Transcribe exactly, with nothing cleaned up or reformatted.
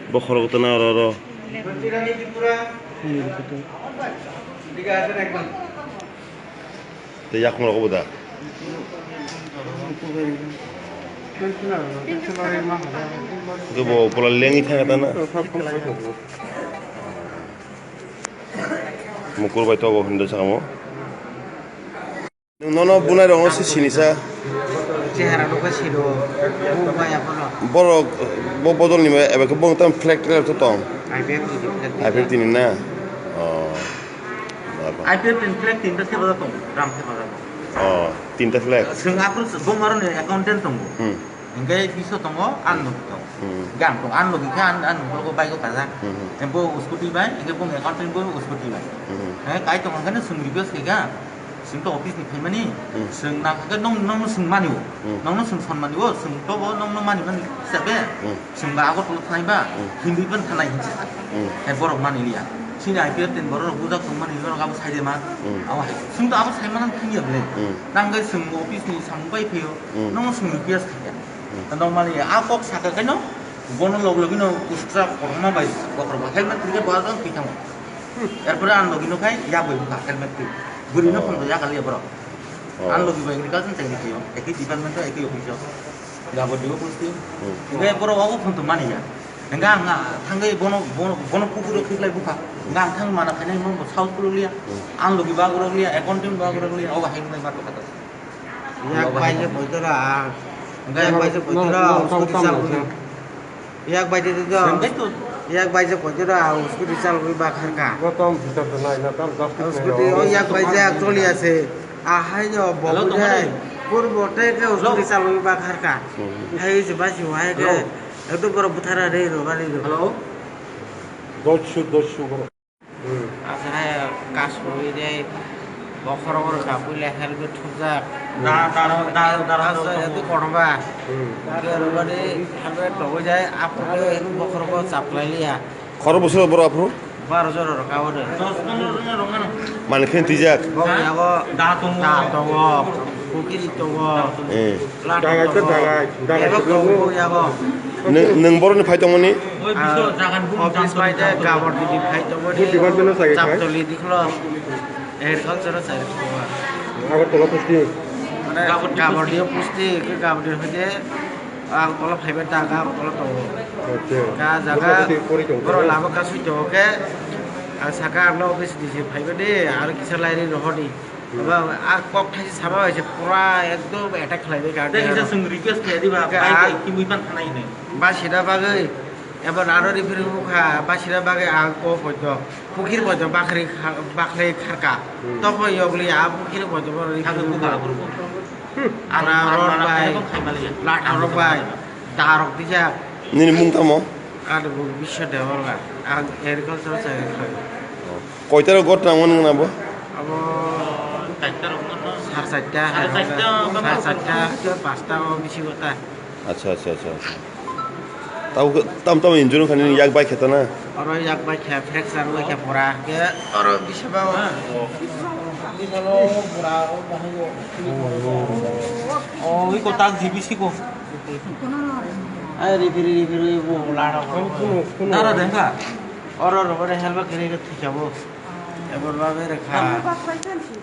Bokhorok tana oro oro. Tei yakung rogo bo da. Hwnkhe bo pura lengwi thangkha tana. Mukur bai togo hwnwi sakamo. Nwng nono bunai rokno se sinisa. Chehara nukha siro, bu bai aphano. Borok bo bodol ni eba khe bong tam flag trailer to tong. I P F T ni flag. I P F T ni na? Oh. I P F T ni flag tinta se bada tong, ram se bada tong. Oh, tinta flag. Swng aphuru bong aro ni accountant tongo. Hmm. Hingke biso tongo, ang logi tongo. Hmm. Gang tongo, ang logi khe ang, ang logi bike o kajak. Hmm. Hingke bo scooty bai, hingke bo accountant bo scooty bai. Hmm. Hingke kai tongo hingke swng request khe ga. Swng to office ni phaimani, hmm, swng nang khe nong, nong no swng mani o. Hmm. Nong no swng son mani o, swng to bo nong no mani mani sabe. Hmm. Swng ba Agartala thanai ba, hmm, Hindi ban thanai hinsi sa. Hmm. Hingke borok mani liya. Sini I P F tin borok rok bujak tong mani borok abo sai de ma. Hmm. Abo hai. Swng to abo sai ma nang thang ya ble. Hmm. Nang khe swng office ni samung bai phaio. Hmm. Nong no swng request khe ya. Hmm. Nong mani a kok saka khe no, bono log logino ustra korma bai, bokhorok bai helmet rige bo adon twi thango. Hmm. Erpore ang logino khai yak bai bukha helmet twi. Bwrwino, oh, phone yak aliya borok. Oh. Ang logi bai agriculture chai ni twi o, ekhi department o, ekhi office o. Gabor dibo posti. Hmm. Ebe borok obo phone to mani ya. Hingke ang, ah, thangwi bono, bono, bono kufur o khiklai bukha. Hingke ang thang mana khainai mo south kuluk liya. Hmm. Ang logi bagurok liya, accountant bagurok liya, obo hai wngnai ma tokha tokha. Yak bai je poito ra. Yak bai je poito ra, scooty chal uli. Yak bai je to. Yak bai je poito ra, scooty chal uli ba kharka. Scooty, o yak bai je actually ase. Ahai jo bo bujai. Purbo te ke scooty chal uli ba kharka. Hai je ba si wai ke. Ekdom borok buthara re ro bari ro. Hello. Dochu, dochu borok. Hmm. Asai kasui de bokhorok rok kapui le helmet thupjak. Da, da, da, da, da, asa da, etu konoba. Hmm. Ke rogani helmet togoi jai, aphuru ke bokhorok chaplai liya. Khoro bwswk borok aphuru? Baro jora rok abo de. Dos pondro jona rok mano. Mani khe twijak? Bo yago da tongo. Da tongo. Kukiri tongo. Eh. Dagai khe dagai, dagai khe tongo. Ebo tongo yago. Nwng, nwng boroni phai tongmani? Oi, biso jagan bum office jang bai de tong. Gabor didi phai tongmani. Bu department o sai khai? Chaptoli dikhlo. Agriculture o sai khai. Agartala posti. Mane Gabor didi posti, ke Gabor didi hoide. Agartala phaiba daga Agartala tongo. Acha. Ka jaga. Boro lama kasui tongo ke. Ang saka ang office disi phaiba de, aro kisa lairi rohodi. Aba, a kok thaisi sama bai se pura ekdom attack khlai bai ka. Tei kisa chwng request khlai di ba, bai bai kimui pan thanai hinwi. Ba sida bagwi, eba aro referee bukha, ba sida bagwi a ko poito, pukhir poito bakhri kha-, bakhri kharka. Hmm. Tokho yogli a pukhir poito bo referee bukha. Ana rod bai, latha rok bai, darok dijak. Nini mung tamo? Ani mung Biswa Debbarma. Ang agriculture chai khlai. Koita rok got nang mani nabo? Abo sar charta, sar charta, sar charta, pasta o bisi gota. Acha, acha, acha, acha. Tamo, tam, tam injuru khani yak bai kheta na? Oro yak bai khe, fracture bai khe pura. Ke oro bisa ba o. Bisa lo pura o bahai o. O, iko tak G B C ko. Ai, referee, referee, bo lana ko. Dara dengka. Oro, oro, oro, helmet kene ke thikabo. Ebor ba bere kha. Ang ba khlai kan si.